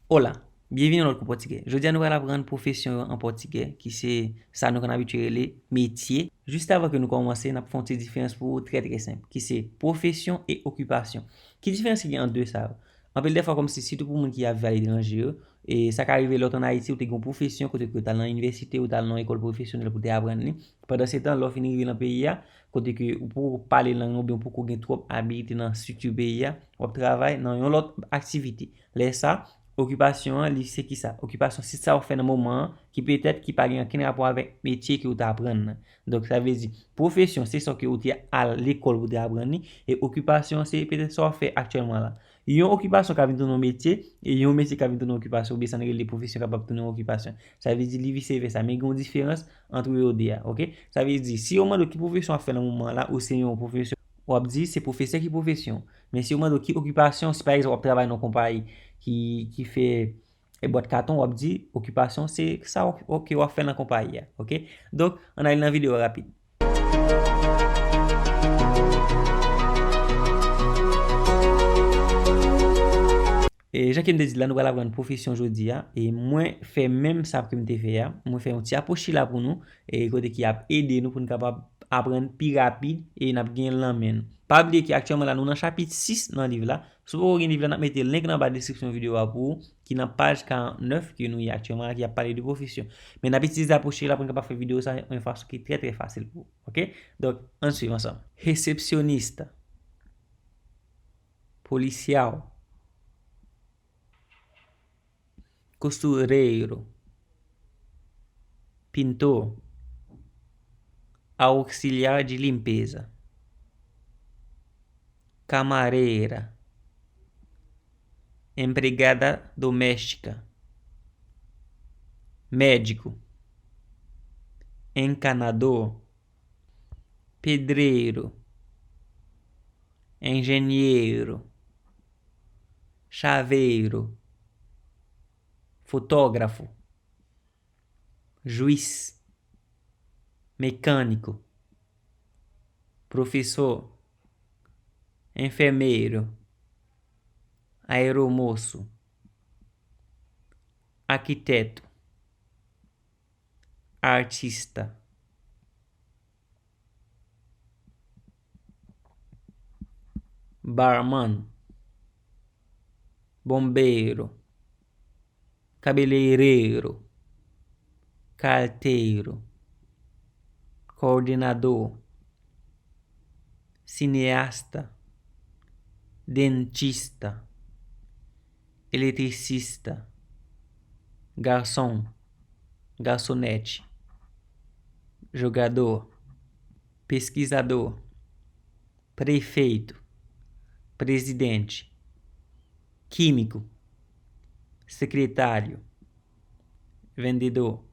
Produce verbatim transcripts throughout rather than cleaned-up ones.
Hola, byenvini nan lòt kou pòtigè. Jodi a nou pral aprann pwofesyon yo an pòtigè, ki se sa nou konn abitye rele metye. Jis avan ke nou kòmanse, n ap fè yon ti diferans pou ou trè trè senp, ki se pwofesyon e okipasyon. Ki diferans ki gen ant de sa yo? Anpil de fwa, kòmsi sitou pou moun ki ap viv aletranje yo, e sa ka rive lè w t ann Ayiti, ou te gen yon pwofesyon kote ke w t al nan inivèsite, ou t al nan yon ekòl pwofesyonèl pou w te aprann li. Pandan se tan, lè w fin rive nan peyi a, kote ke ou poko pale lang nan oubyen ou poko gen twòp abilite nan estrikti peyi a, w ap travay nan yon lòt aktivite. Lè sa, okipasyon an, li se ki sa? Okipasyon se sa w fè nan moman an, ki petèt ki pa gen okenn rapò avèk metye ke w te aprann nan. Donk, sa vle di, pwofesyon se sa ke w te al lekòl pou w te aprann li, e okipasyon se petèt sa w ap fè aktyèlman la. Yon okipasyon ka vin tounen yon metye, e yon metye ka vin tounen yon okipasyon, oubyen sa n rele pwofesyon kapab tounen yon okipasyon. Sa vle di li vise vèsa, men gen yon diferans ant yo de a, oke? Sa vle di, si yo mande w ki pwofesyon w ap fè nan moman an la, ou se yon pwofesyon, w ap di se pwofesè ki pwofesyon. Men si yo mande w ki okipasyon, si pa egzanp w ap travay nan yon konpayi ki, ki fè e bwat katon, w ap di okipasyon se sa w, w, ke w ap fè nan konpayi a, oke? Donk, ann ale nan videyo a rapid. E jan ke m te di la, nou pral aprann pwofesyon jodi a. E mwen fè menm sa ke m te fè a. Mwen fè yon ti apochila pou nou, e kote ki ap ede nou pou n kapab aprann pi rapid e n ap gen l nan men nou. Pa bliye ke aktyèlman la, nou nan chapit sis nan liv la. Si w poko gen liv la, n ap mete link nan ba deskripsyon videyo a pou ou, ki nan paj karant nèf ke nou ye aktyèlman la, ki ap pale de pwofesyon. Men n ap itilize apochila pou n kapab fè videyo sa yon fason ki trè, trè fasil pou ou. Oke? Donk, ann swiv ansanm. Resepsyonista. Policial. Costureiro. Pintor. Auxiliar de limpeza. Camareira. Empregada doméstica. Médico. Encanador. Pedreiro. Engenheiro. Chaveiro. Fotógrafo. Juiz. Mecânico. Professor. Enfermeiro. Aeromoço. Arquiteto. Artista. Barman. Bombeiro. Cabeleireiro. Carteiro. Coordenador. Cineasta. Dentista. Eletricista. Garçom. Garçonete. Jogador. Pesquisador. Prefeito. Presidente. Químico. Secretário. Vendedor.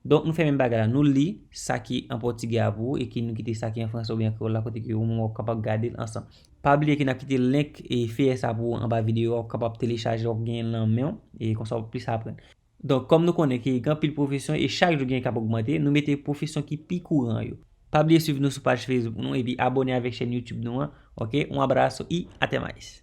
Donk, nou fè menm bagay la. Nou li sa ki an pòtigè a pou ou, e ki nou kite sa ki an fransè oubyen an kreyòl la, kote ke ou menm w ap kapab gade l ansanm. Pa bliye ke n ap kite link e feyè sa pou ou anba videyo a, w ap kapab telechaje, w ap genyen l nan men w, e konsa w ap plis aprann. Donk, kòm nou konnen ke gen anpil pwofesyon e chak jou gen k ap ogmante, nou mete pwofesyon ki pi kouran yo. Pa bliye swiv nou sou paj Facebook nou epi abòne avèk chèn YouTube nou an, oke? Un abrazo y até mais.